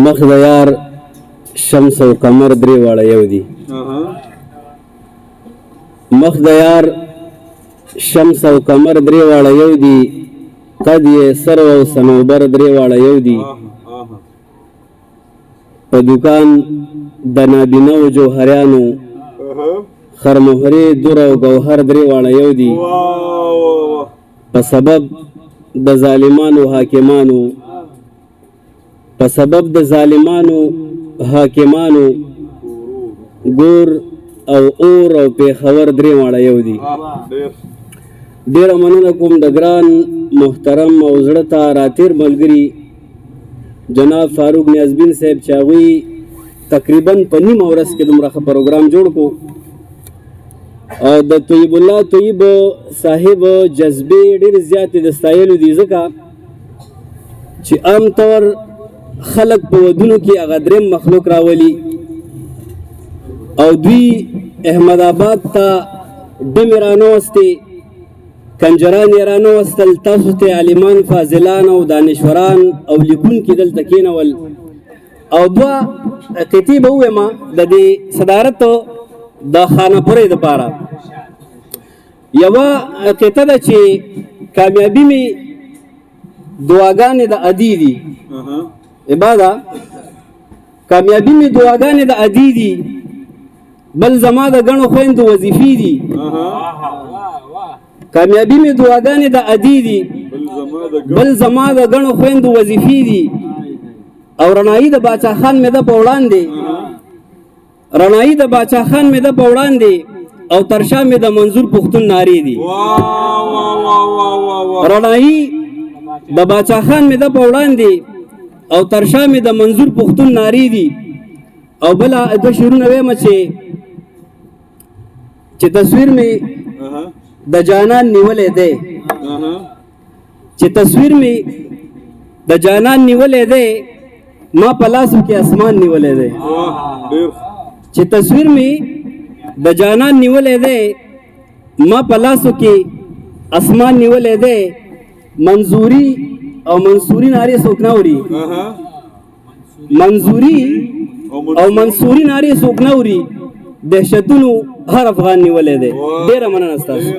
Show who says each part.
Speaker 1: مخ د یار شمس او قمر درې واړه یو دي. مخ د یار شمس او قمر درې واړه یو دي، قد یې سر او صنوبر درې واړه یو دي. په دکان د نابینه او جوهریانو خرمهرې در او ګوهر درې واړه یو دي. په سبب د ظالمانو حاکمانو، په سبب د ظالمانو حاکمانو، ګور او اور او پیښور درې واړه یو دي. ډیره مننه کوم د ګران محترم او زړه ته راتیر ملګري جناب فاروق نیازبین صاحب چې هغوی تقریبا په نیمه ورځ کې دومره ښه پروګرام جوړ کو. او د طیب الله طیب صاحب جذبې ډېرې زیاتې د ستایلو دي، ځکه چې عام طور خلک په ودونو کې هغه دریم مخلوق راولي او دوی احمد آباد ته ډمې رانه وستې، کنجران یې رانه وستل، تاسو ته عالمان، فاضلان او دانشوران او لیکونکي دلته کېنول. او دوه قطعې به ووایم د دې صدارت د خانپورې دپاره. یوه قطعه ده چې کامیابي مې دعاګانې د ادي دي، عباده کامیابي مې دعاګانې د ادي دي، بل زما د ګڼو خویندو وظیفې دي. کامیابي مې دعاګانې د ادي دي، بل زما د ګڼو خویندو وظیفې دي. او رڼایي د باچا خان مې ده په وړاندې، رڼایي د باچا خان مې ده په وړاندې، او تر شا مې د منظور پښتون نارې دي. رڼایي د باچا خان مې ده په وړاندې او تر شا مې د منظور پښتون نارې دي. او بله دوه شعرونه وایم چې تصویر مې د جانان نیولې دی، چې تصویر مې د جانان نیولې دی، ما په لاسو کې اسمان نیولې دی. چې تصویر مې د جانان نیولې دی، ما په لاسو کې اسمان نیولې دی. منظوري او منصوري نارې څوک نه اوري، منظوري او منصوري نارې څوک نه اوري، دهشتونو هر افغان نیولې دی. ډېره مننه ستاسو.